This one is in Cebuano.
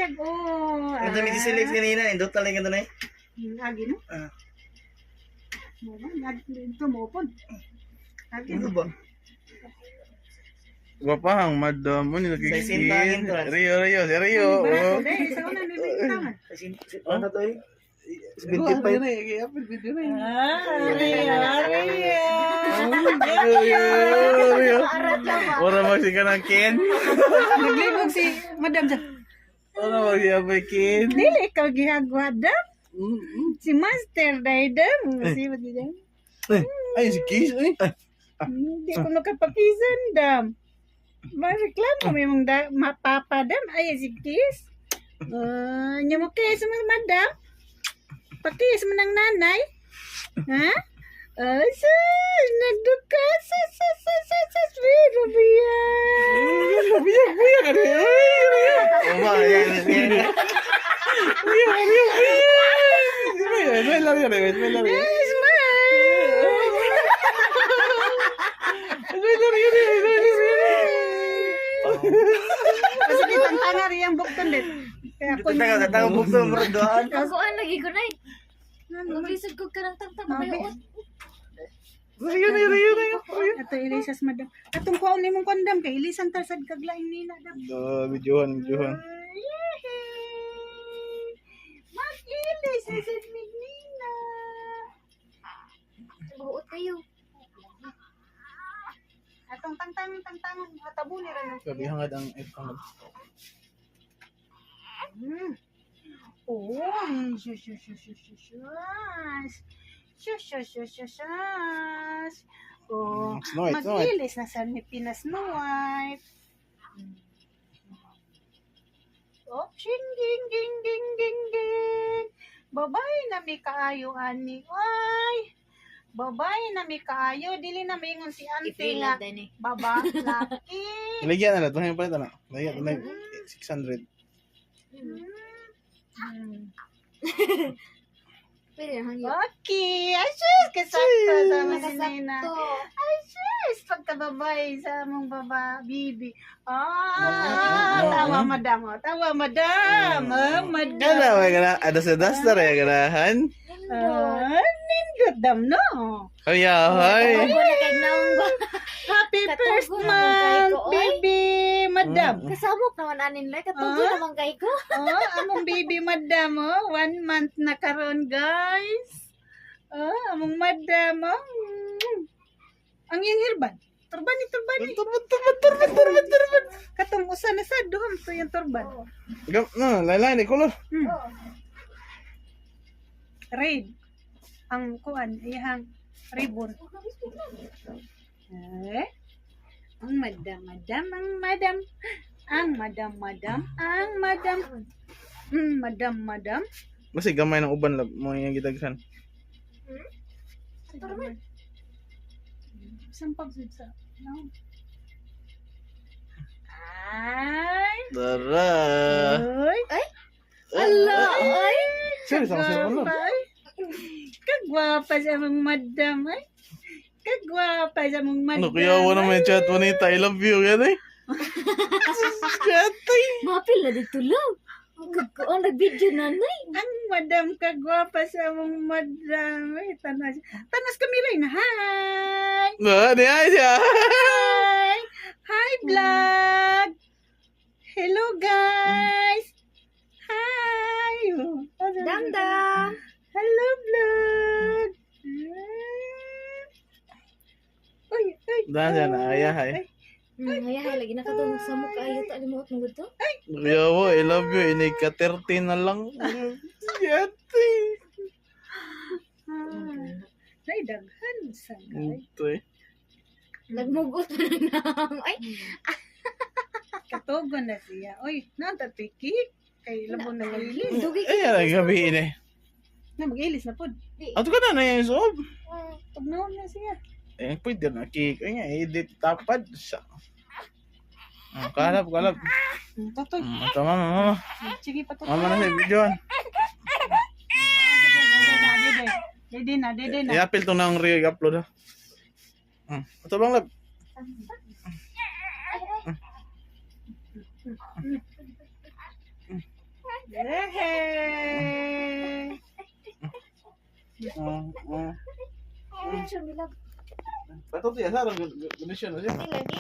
siya. Oh. Ang dami si Silex kanina, indot talaga doon eh. Agi no? Ah. Mo ba? Ito mo pon. Agi. Ano ba? Gwapahang madam mo ni Sa isinta, entrance. Rio, Rio, si Rio. Oh. Dahil sa una may bintangan. Ano to eh? 25. Ah, Rio, Rio. Rio, Rio. Ora magsika ng Ken. Naglibog si Madam sa. Ora magsika Ken. Dili ikaw gihagwa dam. Si Master dahil dam. Si Madam. Ay, si Kiss. Ay. Hindi ko nakapakisan dam. Mareklamo may mong da, mapapa dam. Ay, si Kiss. Nya mo kiss mo, madam. Pakis mo ng nanay. Ha? Ay, sus! Nagduka! Sus, sus, sus, sus, sus! Pero, biya! Biyak, biyak. Ay, Rio. Uma, yan, yan. Rio, Rio, Rio. Smile lang, Rio. Smile lang, Rio. Smile! Smile lang, Rio. Smile lang, Rio. Kasi di tangtanga rin ang bukton din. Kaya Dito tayo, tatawag mo pa murag doon. Kaguan lagi ko na eh. Maglisod ko karang tangtang bayot. Rio, Rio, Rio, Rio. Ato ilisas madam. Atong kuwaon nimong kondam kay ilisan ta sad kaglaing nila dam. Do, videohan, videohan. Yehey! Mag-ilis sa sad ni nina. Buot kayo. Atong tangtang tangtang atabo ni ra na. Grabe, hangad ang iPhone. Oh, shush shush shush shush shush. Shush shush shush shush shush. Oh, Snow White, Snow White. mag-ilis na sa ni Pinas Snow White. Oh, shing ding ding ding ding ding. Babay na mi kaayo ani. Ay. Babay na mi kaayo dili na mingon si auntie nga. I-free din eh. Baba laki. Iligyan na lang. Tuhin pa ito na. Iligyan na. 600. Pwede na hangyo. Okay, asyus kasakto sa mga si Nina. Kasakto. Asyus pagkababay sa among baba bibi. Ah, tawa madam, oh. Tawa madam, oh, madam. Kana, may kana. Ada sa duster ya, ganahan. Ah, nindot dam no. Ay, ay. Katugo na kay naong ba? Happy Katugo first naman kay month, ko, oy. baby, madam. Kasabok naman anin lai. Katugo Ah? naman kay ko. Oh, among baby madam, oh. 1 month na karon, guys. Oh, among madam, oh. Ang iyang hirban. Turban ni turban ni. Turban, turban, turban, turban, turban. Katong usa na sa duham to yung turban. Gam, no, lain-lain ni color. Red. Ang kuan, iyang ribbon. Eh? Ang madam, madam, ang madam. Ang madam, madam, ang madam. Madam, madam. Basta gamay ng uban lab mo yung gitagsan. Turban. Saan pag sa? No. Ay! Tara. Ay! Ay! Ala! Ay! Serious ang cellphone lab. Kagwapa, ay. Kagwapa sa mong madam, ay. Kagwapa sa mong madam. Ano kuya wala may chat bonita. I love you yan eh. Chat ay. Mapil na dito lang. Kagkuan nag-video na nay. Ang madam kagwapa sa mong madam. Ay, tanas. Tanas kami rin. Hi! No, di ay siya. Hi! Hi, vlog! Hello, guys! Hi! Dam dam. Hello, vlog! Uy, uy. Daan siya na ayahay. Ay, lagi nakatulog sa mukha. Ayaw ta limuot mo gud to. Kuya mo, I love you. Ini ka 13 na lang. Chat ay. Ah, Ay, daghan sa guys. Ito eh. Nagmugot na nang. Ay, Katugon na siya. Uy, nanta cake. Kay labo na ilis. dugi Ay, ay, gabi ini. Na mag-ilis na pod. Ato ka na na yung sob. Tugnaon na siya. Eh, pwede na cake. Ay nga, edit tapad siya. Ah, kalap, kalap. Totoy. Ito, mama, mama. Sige pa to. Mama na sa videoan. Dede na, dede na. I-appeal to ng re-upload ha. Ito bang lab? Siya milab. Pato siya sa kondisyon na siya. Di lagi.